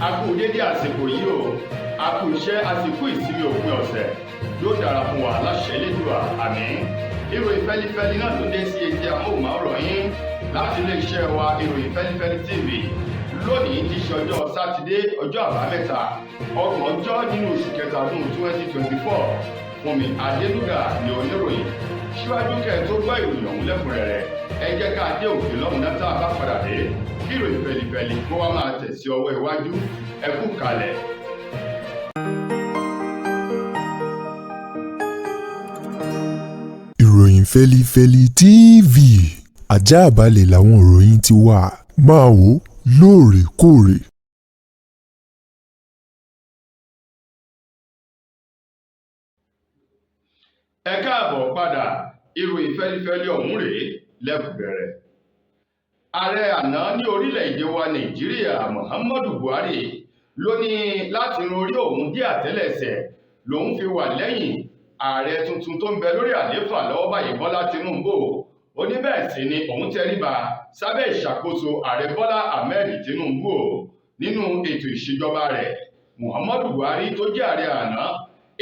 A kú dédé àsìkò yìí o, a kú iṣẹ́, a sì kú ìsinmi òpin ọ̀sẹ̀. Yóò dára fún wa láṣẹ Elédùà, àmín. Ìròyìn fẹ́lifẹ́li náà ló dé sí etí amóhùnmáwòrán yín láti iléeṣẹ́ wa, Ìròyìn Fẹ́lifẹ́li TV. Lónìí ti ṣe ọjọ́ Sátidé, ọjọ́ Àbámẹ́ta, 30 ọjọ́ nínú oṣù kẹta ọdún 2024. Fúnmi Adélúgà ní oníròyìn. Síwájú kẹ́ ẹ tó gbọ́ ìròyìn ọ̀hún lẹ́kùnrẹ́rẹ́, ẹ jẹ́ ká dé òkè lọ́hùn náà. Tá a bá padà dé, kí ìròyìn fẹ́lifẹ́li kó wá máa tẹ̀ sí ọwọ́ iwájú. Ẹ kú kalẹ̀. Ìròyìn Fẹ́lifẹ́li TV, àjààbálẹ̀ làwọn ìròyìn ti wà, máa wò lóòrèkóòrè. Ẹ káàbọ̀ padà. Ìròyìn fẹ́lifẹ́li ọ̀hún rèé lẹ́kùnrẹ́rẹ́. Ààrẹ àná ní orílẹ̀-èdè wa Nàìjíríà, Muhammadu Buhari, ló ní láti run orí òun dé àtẹ́lẹsẹ̀ lòun fi wà lẹ́yìn ààrẹ tuntun tó ń bẹ lórí àlééfà lọ́wọ́ báyìí, Bọ́lá Tinubu. Ó ní bẹ́ẹ̀ sì ni òun tẹríba sábẹ́ ìṣàkóso ààrẹ Bọ́lá Ahmed Tinubu nínú ètò ìṣèjọba rẹ̀. Muhammadu Buhari tó jẹ́ ààrẹ àná,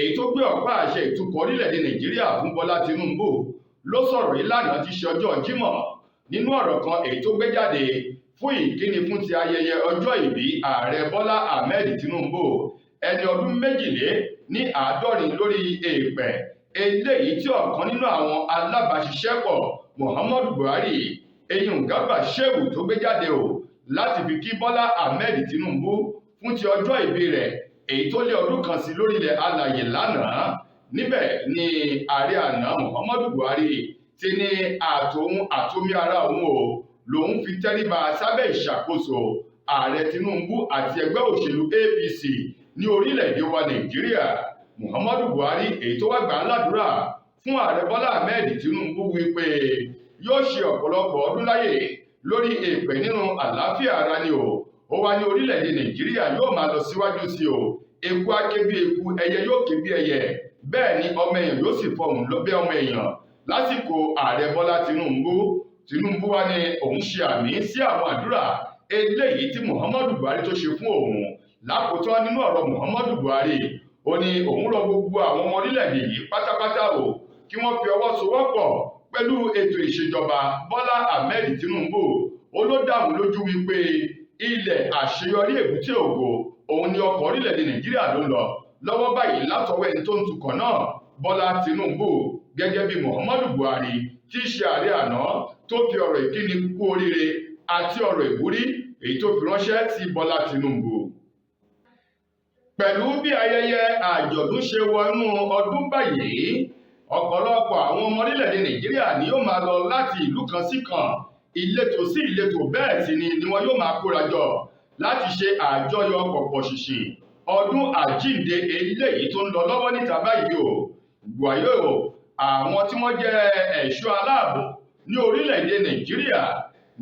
èyí tó gbé ọ̀pá àṣẹ ìtukọ̀ orílẹ̀-èdè Nàìjíríà fún Bọ́lá Tinubu, ló sọ̀rọ̀ yìí lánàá tí ṣe ọjọ́ Jímọ̀, nínú ọ̀rọ̀ kan èyí tó gbé jáde fún ìkíni fún ti ayẹyẹ ọjọ́ ìbí ààrẹ Bọ́lá Ahmed Tinubu, ẹni ọdún 72 lórí èèpẹ̀, eléyìí tí ọ̀kan nínú àwọn alábàáṣiṣẹ́pọ̀ Muhammadu Buhari, eyín Garba Shehu, tó gbé jáde o láti fi kí Bọ́lá Ahmed Tinubu fún ti ọjọ́ ìbí rẹ̀, èyí tó lé ọdún kan sí lórílẹ̀ alàyè lánàá. Níbẹ̀ ni ààrẹ àná Muhammadu Buhari ti ní àtòun àtomi ara òun o lòun fi tẹríba sábẹ́ ìṣàkóso ààrẹ Tinubu àti ẹgbẹ́ òṣèlú APC ní orílẹ̀-èdè wa Nàìjíríà. Muhammadu Buhari, èyí tó wá gbà á ládùúrà fún ààrẹ Bọ́lá Ahmed Tinubu wípé yóò ṣe ọ̀pọ̀lọpọ̀ ọdún láyè lórí èèpẹ̀ nínú àlàáfíà ara ni o. Ó wá ní orílẹ̀-èdè Nàìjíríà yóò máa lọ síwájú sí o. Eku á ké bí eku, ẹyẹ yóò ké bí ẹyẹ, bẹ́ẹ̀ ni ọmọ èèyàn yóò sì fọhùn lọ́bẹ̀ ọmọ èèyàn lásìkò ààrẹ Bọ́lá Tinubu. Tinubu wá ní òun ṣe àmì sí àwọn àdúrà eléyìí tí Muhammadu Buhari tó ṣe fún òun. Lákòótán nínú ọ̀rọ̀ Muhammadu Buhari, ó ní òun rọ gbogbo àwọn ọmọ orílẹ̀-èdè yìí pátápátá o kí wọ́n fi ọwọ́ sowọ́pọ̀ pẹ̀lú ètò ìṣèjọba Bọ́lá Ahmed Tinubu. Ó ló dáhùn lójú wípé ilẹ̀ àṣeyọrí, èbúté ògo, òun ni ọkọ̀ orílẹ̀-èdè Nàìjíríà ló ń lọ lọ́wọ́ báyìí látọwọ́ ẹni tó ń tukọ̀ náà, Bọ́lá Tinubu, gẹ́gẹ́ bí Muhammadu Buhari tí í ṣe ààrẹ àná tó fi ọ̀rọ̀ ìkíni kú oríire àti ọ̀rọ̀ ìwúrí èyí tó fi ránṣẹ́ sí Bọ́lá Tinubu. Pẹ̀lú bí ayẹyẹ àjọ̀dún ṣe wọnú ọdún báyìí, ọ̀pọ̀lọpọ̀ àwọn ọmọ orílẹ̀-èdè Nàìjíríà ni yóò máa lọ láti ìlú kan sí kan, ìletò sí ìletò, bẹ́ẹ̀ sì ni wọn yóò máa kóra jọ láti ṣe àjọyọ̀ pọ̀pọ̀ ṣìnṣìn ọdún àjíǹde eléyìí tó ń lọ lọ́wọ́ níta báyìí o. Wàyó o, àwọn tí wọ́n jẹ́ ẹ̀ṣọ́ aláàbò ní orílẹ̀-èdè Nàìjíríà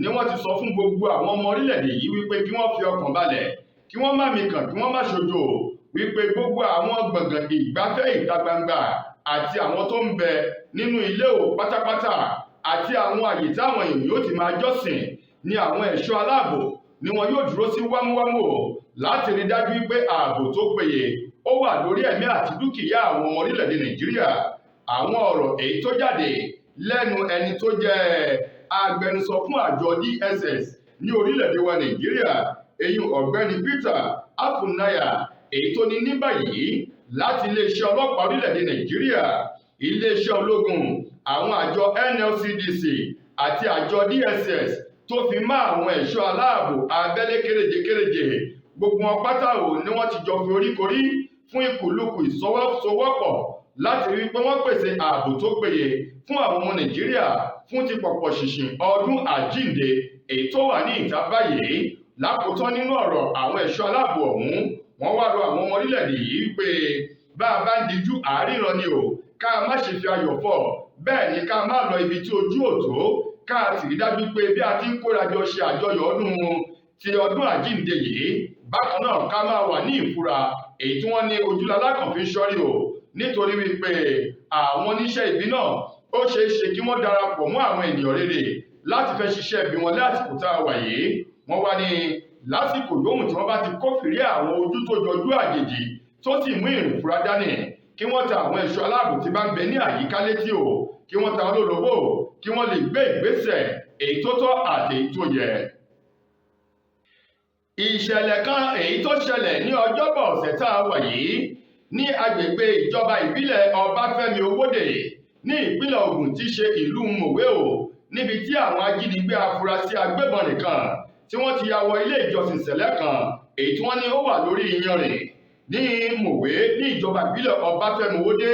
ni wọ́n ti sọ fún gbogbo àwọn ọmọ orílẹ̀-èdè yìí wípé kí wọ́n fi ọkàn balẹ̀, kí wọ́n má mikàn, kí wọ́n má ṣojo, wípé gbogbo àwọn gbọ̀ngàn ìgbafẹ́ ìta gbangba àti àwọn tó ń bẹ nínú ilé ò pátápátá àti àwọn àyè táwọn èèyàn yóò ti máa jọ́sìn ní àwọn ẹ̀ṣọ́ aláàbò ni wọn yóò dúró sí wámúwámú o láti rí dájú wípé ààbò tó péye ó wà lórí ẹ̀mí àti dúkìá àwọn ọmọ orílẹ̀-èdè Nàìjíríà. Àwọn ọ̀rọ̀ èyí tó jáde lẹ́nu ẹni tó jẹ́ agbẹnusọ fún àjọ DSS ní orílẹ̀-èdè wa Nàìjíríà, èyí ọ̀gbẹ́ni Peter Afunaya, èyí tó ní ní báyìí láti iléeṣẹ́ ọlọ́pàá orílẹ̀-èdè Nàìjíríà, iléeṣẹ́ ológun, àwọn àjọ NLCDC àti àjọ DSS tó fi mọ́ àwọn ẹ̀ṣọ́ aláàbò abẹ́lé kéréje-kéréje, gbogbo wọn pátá ò ní wọ́n ti jọ fi oríkorí fún ìkùlùkù ìsọwọ́sowọ́pọ̀ láti rí pé wọ́n pèsè ààbò tó péye fún àwọn ọmọ Nàìjíríà fún ti pọ̀pọ̀ ṣìnṣìn ọdún àjíǹde èyí tó wà ní ìta báyìí. Lákòótán nínú ọ̀rọ̀ àwọn ẹ̀ṣọ́ aláàbò ọ̀hún, wọ́n wá rọ àwọn ọmọ orílẹ̀-èdè yìí pé bá a bá ń dijú àáríran ni o, ká má ṣe fi ayọ̀ fọ̀, bẹ́ẹ̀ ni ká má lọ ibi tí ojú ò tó, ká sì rí dájú pé bí a ti ń kórajọ ṣe àjọyọ̀ ọdún ti ọdún àjíǹde yìí, bákan náà ká máa wà ní ìfura èyí tí wọ́n ní ojúlalá kan fi ń ṣọ́rí o, nítorí wípé àwọn oníṣẹ́ ibi náà ó ṣeé ṣe kí wọ́n darapọ̀ mọ́ àwọn ènìyàn rere láti fẹ́ ṣiṣẹ́ ibi wọn lásìkò tá a wà yìí. Wọ́n wá ní Lásìkò yòówù tí wọ́n bá ti kófìrí àwọn ojú tó jọjú àjèjì tó sì mú ìrìn fura dání, kí wọ́n ta àwọn ẹ̀ṣọ́ aláàbò tí bá ń bẹ ní àyíká létí o, kí wọ́n ta olólobó, kí wọ́n lè gbé ìgbésẹ̀ èyí tó tọ́ àti èyí tó yẹ. Ìṣẹ̀lẹ̀ kan èyí tó ṣẹlẹ̀ ní Ọjọ́bọ̀ ọ̀sẹ̀ tá a wà yìí ní agbègbè ìjọba ìbílẹ̀ Ọbáfẹ́mi Owódè ní ìpínlẹ̀ Ògùn tí ṣe ìlú Mòwe o, níbi tí àwọn ajínigbé afurasí agbébọn nìkan tí wọ́n ti ya wọ ilé ìjọsìn sẹ̀lẹ̀ kan èyí tí wọ́n ní ó wà lórí iyanrìn ní Mòwe ní ìjọba ìbílẹ̀ Ọbáfẹ́mi Owódé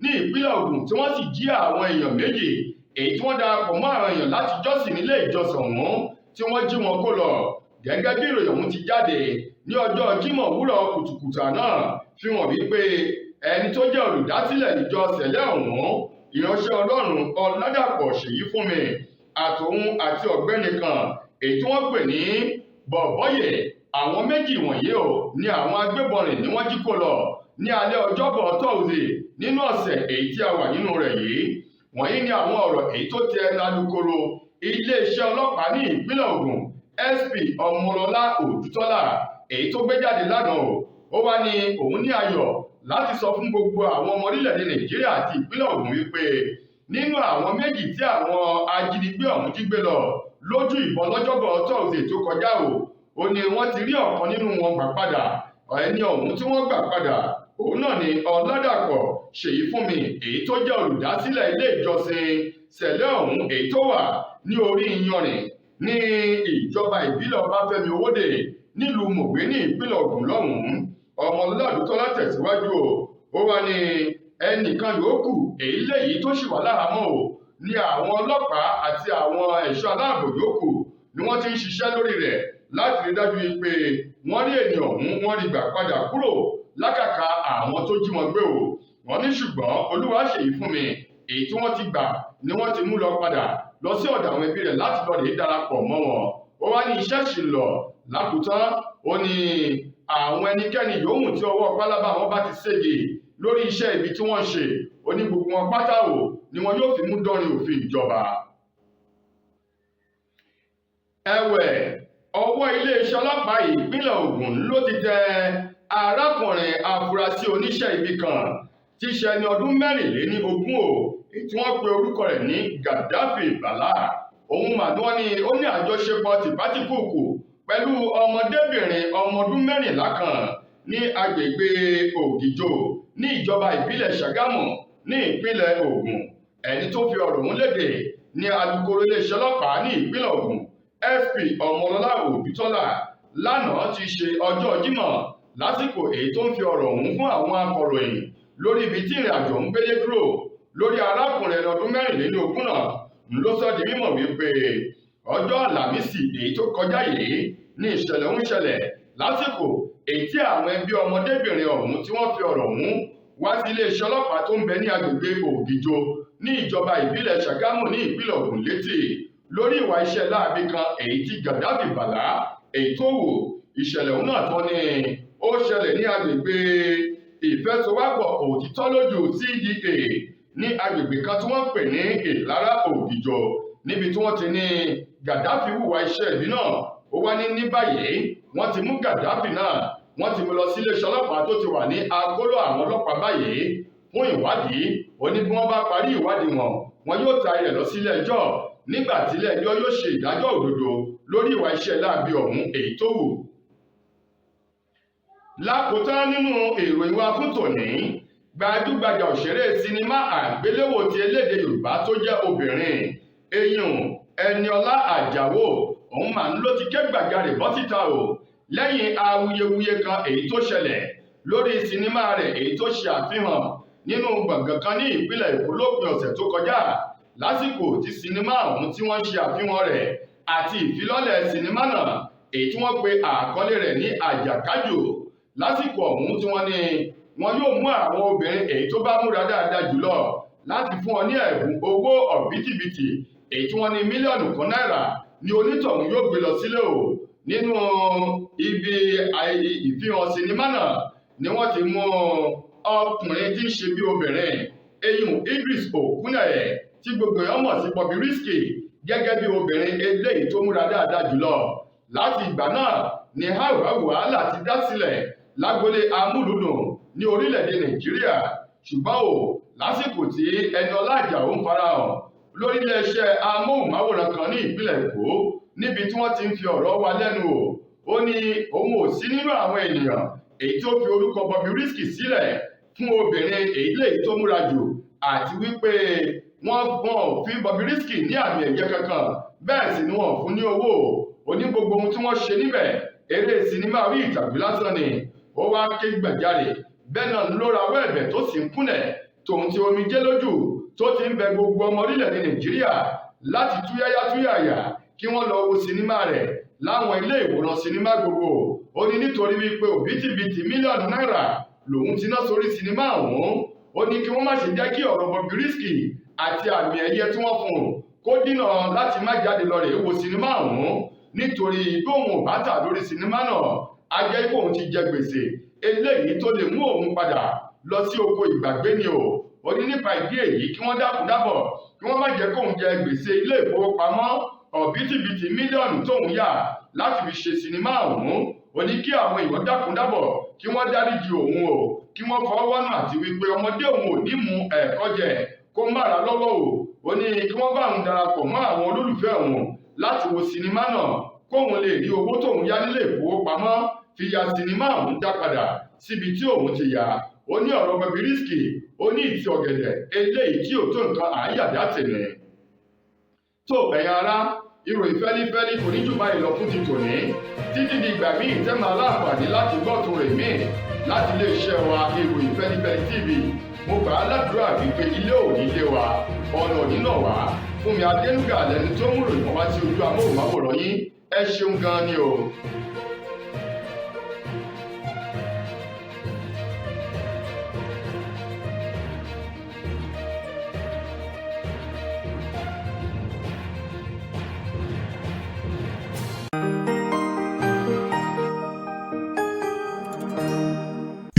ní ìpínlẹ̀ Ògùn, tí wọ́n sì jí àwọn èèyàn méjì èyí tí wọ́n darapọ̀ mọ́ àwọn èèyàn láti jọ́sìn nílé ìjọsìn ọ̀hún tí wọ́n jí wọn kó lọ. Gẹ́gẹ́ bí ìròyìn ọ̀hún ti jáde ní ọjọ́ Jímọ̀ òwúrọ̀ kùtùkùtù àná fi hàn wípé ẹni tó jẹ́ olùdásílẹ̀ ìjọ sẹ̀lẹ̀ ọ̀hún, ìránṣẹ́ Ọlọ́run Ọládàpọ̀ Ṣèyífúnmi, àtòun àti ọ̀gbẹ́ni kan èyí tí wọ́n pè ní Bọ̀bọ́yè, àwọn méjì wọ̀nyí o ní àwọn agbébọn rìn ni wọ́n jí kó lọ ní alẹ́ Ọjọ́bọ̀ Tọ́sídẹ̀ẹ́ nínú ọ̀sẹ̀ èyí tí a wà nínú rẹ̀ yìí. Wọ̀nyí ni àwọn ọ̀rọ̀ èyí tó tẹ ẹnu alukoro iléeṣẹ́ ọlọ́pàá ní ìpínlẹ̀ Ògùn SP Ọmọlọ́lá Òdútọ́lá èyí tó gbé jáde lánàá o. Ó wá ní òun ní ayọ̀ láti sọ fún gbogbo àwọn ọmọ orílẹ̀-èdè Nàìjíríà àti ìpínlẹ̀ Ògùn wípé nínú àwọn méjì tí àwọn ajínigbé ọ̀hún jí gbé lọ lójú ìbọn lọ́jọ́bọ̀ Tọ́sídẹ̀ẹ́ tó kọjá o, ó ní wọ́n ti rí ọ̀kan nínú wọn gbà padà. Ẹni ọ̀hún tí wọ́n gbà padà òun náà ni Ọládàpọ̀ Ṣèyífúnmi èyí tó jẹ́ olùdásílẹ̀ ilé ìjọsìn sẹ̀lẹ̀ ọ̀hún èyí tó wà ní orí iyanrìn ní ìjọba ìbílẹ̀ Ọbáfẹ́mi Owódé nílùú Mòwe ní ìpínlẹ̀ Ògùn lọ́hùn-ún. Ọmọlọ́lá Òdútọ́lá tẹ̀síwájú o, ó wá ní ẹnìkan yòókù èyí léyìí tó ṣì wà láhàámọ́ o ní àwọn ọlọ́pàá àti àwọn ẹ̀ṣọ́ aláàbò yòókù ni wọ́n ti ń ṣiṣẹ́ lórí rẹ̀ láti rí dájú pé wọ́n rí ènìyàn ọ̀hún, wọ́n rí gbà padà kúrò lákàkà àwọn tó jí wọn gbé o. Wọ́n ní ṣùgbọ́n Olúwaṣèyífúnmi èyí tí wọ́n ti gbà ni wọ́n ti mú lọ padà lọ sí ọ̀dọ̀ àwọn ẹbí rẹ̀ láti lọ rèé darapọ̀ mọ́ wọn. Ó wá ní iṣẹ́ ṣì ń lọ lákòótán. Ó ní àwọn ẹnikẹ́ni yòówù tí ọwọ́ pálábá wọn bá ti sége lórí iṣẹ́ ibi tí wọ́n ṣe, ó ní gbogbo wọn pátá o ni wọn yóò fi mú dánrin òfin ìjọba. Ẹ̀wẹ̀, ọwọ́ iléeṣẹ́ ọlọ́pàá ìpínlẹ̀ Ògùn ló ti tẹ arákùnrin afurasí oníṣẹ́ ibi kan tí í ṣe ẹni ọdún 24 o, tí wọ́n pe orúkọ rẹ̀ ní Gaddafi Bala. Òun mà ní wọ́n ní ó ní àjọṣepọ̀ tìpátìkúùkù pẹ̀lú ọmọdébìnrin ọmọ ọdún 14 kan ní agbègbè Ògìjò ní ìjọba ìbílẹ̀ Ṣàgámù ní ìpínlẹ̀ Ògùn. Ẹni tó fi ọ̀rọ̀ ọ̀hún léde ní alukoro iléeṣẹ́ ọlọ́pàá ní ìpínlẹ̀ Ògùn SP Ọmọlọ́lá Òdútọ́lá lánàá ti ṣe ọjọ́ Jímọ̀ lásìkò èyí tó ń fi ọ̀rọ̀ ọ̀hún fún àwọn akọ̀ròyìn lórí ibi tí ìrìn àjò ń gbélé dúró lórí arákùnrin ẹni ọdún 24 náà ló sọ di mímọ̀ wípé ọjọ́ Àlàmísì èyí tó kọjá yìí ní ìṣẹ̀lẹ̀ ń ṣẹlẹ̀ lásìkò èyí tí àwọn ẹbí ọmọdébìnrin ọ̀hún tí wọ́n fi ọ̀rọ̀ ọ̀hún wá sí iléeṣẹ́ ọlọ́pàá tó ń bẹ ní agbègbè Ògìjò ní ìjọba ìbílẹ̀ Ṣàgámù ní ìpínlẹ̀ Ògùn létí lórí ìwà iṣẹ́ láabi kan èyí tí Gaddafi Bala èyí tó wù. Ìṣẹ̀lẹ̀ ọ̀hún náà tán ni ó ṣẹlẹ̀ ní agbègbè ìfẹsowápọ̀ òtítọ́ lójú CDA ní agbègbè kan tí wọ́n pè ní Ìlara Ògìjò níbi tí wọ́n ti ní Gaddafi hùwà iṣẹ́ ibi náà. Ó wá ní báyìí wọ́n ti mú Gaddafi náà, wọ́n ti mú lọ sí iléeṣẹ́ ọlọ́pàá tó ti wà ní akóló àwọn ọlọ́pàá báyìí fún ìwádìí. Ó ní bí wọ́n bá parí ìwádìí wọn, wọn yóò taari rẹ̀ lọ sílé ẹjọ́ nígbà tí ilé ẹjọ́ yóò ṣe ìdájọ́ òdodo lórí ìwà iṣẹ́ láabi ọ̀hún èyí tó wù. Lákòótán nínú ìròyìn wa fún tòní, gbajúgbajà òṣèré sinimá àgbéléwò ti elédè Yorùbá tó jẹ́ obìnrin eyín Ẹniọlá Àjàwò òun mà ń ló ti ké gbàjarè bọ́ síta o lẹ́yìn awuyewuye kan èyí tó ṣẹlẹ̀ lórí sinimá rẹ̀ èyí tó ṣe àfihàn nínú gbọ̀ngàn kan ní ìpínlẹ̀ Èkó lópin ọ̀sẹ̀ tó kọjá. Lásìkò tí sinimá ọ̀hún tí wọ́n ṣe àfihàn rẹ̀ àti ìfilọ́lẹ̀ sinimá náà èyí tí wọ́n pe àkọlé rẹ̀ ní Àjàkájò. Lásìkò ọ̀hún tí wọ́n ní wọn yóò mú àwọn obìnrin èyí tó bá múra dáadáa jùlọ láti fún ọ ní ẹ̀bùn owó ọ̀bítíbitì èyí tí wọ́n ní mílíọ̀nù kan náírà ni onítọ̀hún yóò gbé lọ sílé o. Nínú ibi ìfihàn sinimá náà ni wọ́n ti mú ọkùnrin tí ń ṣe bí obìnrin eyín Idris Okuneye tí gbogbo èèyàn mọ̀ sí Bobrisky gẹ́gẹ́ bí obìnrin eléyìí tó múra dáadáa jùlọ. Láti ìgbà náà ni wàhálà ti dá sílẹ̀ lágbolé amúlùúdùn ní orílẹ̀-èdè Nàìjíríà. Ṣùgbọ́n o, lásìkò tí Ẹniọlá Àjàó ń farahàn lórí iléeṣẹ́ amóhùnmáwòrán kan ní ìpínlẹ̀ Èkó níbi tí wọ́n ti ń fi ọ̀rọ̀ wa lẹ́nu wò, ó ní òun ò sí nínú àwọn ènìyàn èyí tó fi orúkọ Bobrisky sílẹ̀ fún obìnrin èyí lèyí tó múra jù, àti wípé wọ́n ò fi Bobrisky ní àmì ẹ̀yẹ kankan, bẹ́ẹ̀ sì ni wọ́n fún ní owó. Ó ní gbogbo ohun tí wọ́n ṣe níbẹ̀ eré sinimá orí ìtàgé lásán ni. Ó wá ké gbàjarè, bẹ́ẹ̀ náà ló rawọ́ ẹ̀bẹ̀ tó sì ń kúnlẹ̀ tòun ti omijé lójú tó ti ń bẹ gbogbo ọmọ orílẹ̀-èdè Nàìjíríà láti túyáyá túyàyà kí wọ́n lọ wo sinimá rẹ̀ láwọn ilé ìwòran sinimá gbogbo. Ó ní nítorí wípé òbítíbitì mílíọ̀nù náírà lòun ti ná sórí sinimá ọ̀hún. Ó ní kí wọ́n má ṣe jẹ́ kí ọ̀rọ̀ Bobrisky àti àmì ẹ̀yẹ tí wọ́n fún un kó dínà láti má jáde lọ rèé wo sinimá ọ̀hún, nítorí bí òun ò bá tà lórí sinimá náà á jẹ́ pé òun ti jẹ gbèsè eléyìí tó lè mú òun padà lọ sí oko ìgbàgbé ni o. Ó ní nípa ìdí èyí kí wọ́n dákun dábọ̀ kí wọ́n má jẹ́ kóun jẹ gbèsè ilé ìfowópamọ́ òbítíbitì mílíọ̀nù tóun yà láti fi ṣe sinimá ọ̀hún. Ó ní kí àwọn èèyàn dákun dábọ̀ kí wọ́n dáríjì òun o, kí wọ́n fọwọ́ wọ́nà àti wípé ọmọdé òun ò ní mú ẹ̀kọ́ jẹ kó mára lọ́wọ́ o. Ó ní kí wọ́n bá òun darapọ̀ mọ́ àwọn olólùfẹ́ òun láti wo sinimá náà kóun lè rí owó tóun yá nílé ìfowópamọ́ fi ya sinimá òun dá padà síbi tí òun ti yá. Ó ní ọ̀rọ̀ Bobrisky ó ní ìtì ọ̀gẹ̀dẹ̀ eléyìí tí ò tó nǹkan àáyàdá tèmi. Tó ẹ̀yin ará, ìròyìn fẹ́lífẹ́lí kò ní jù báyìí lọ fún ti tòní títí di ìgbà míì tẹ́ máa láǹfààní láti gbọ́ tún rè míì láti iléeṣẹ́ wa Ìròyìn Fẹ́lífẹ́lí TV. Mo gbà á ládùúrà wípé ilé ò ní lé wa, ọ̀nà ò ní nà wá. Fúnmi Adénúgà lẹni tó mú ròyìn wá sí ojú amóhùnmáwòrán yín. Ẹ ṣeun gan ni o.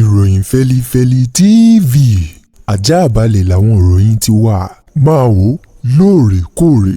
Ìròyìn Fẹ́lífẹ́lí TV àjààbálẹ̀ làwọn ìròyìn ti wà. Máa wò lóòrèkóòrè.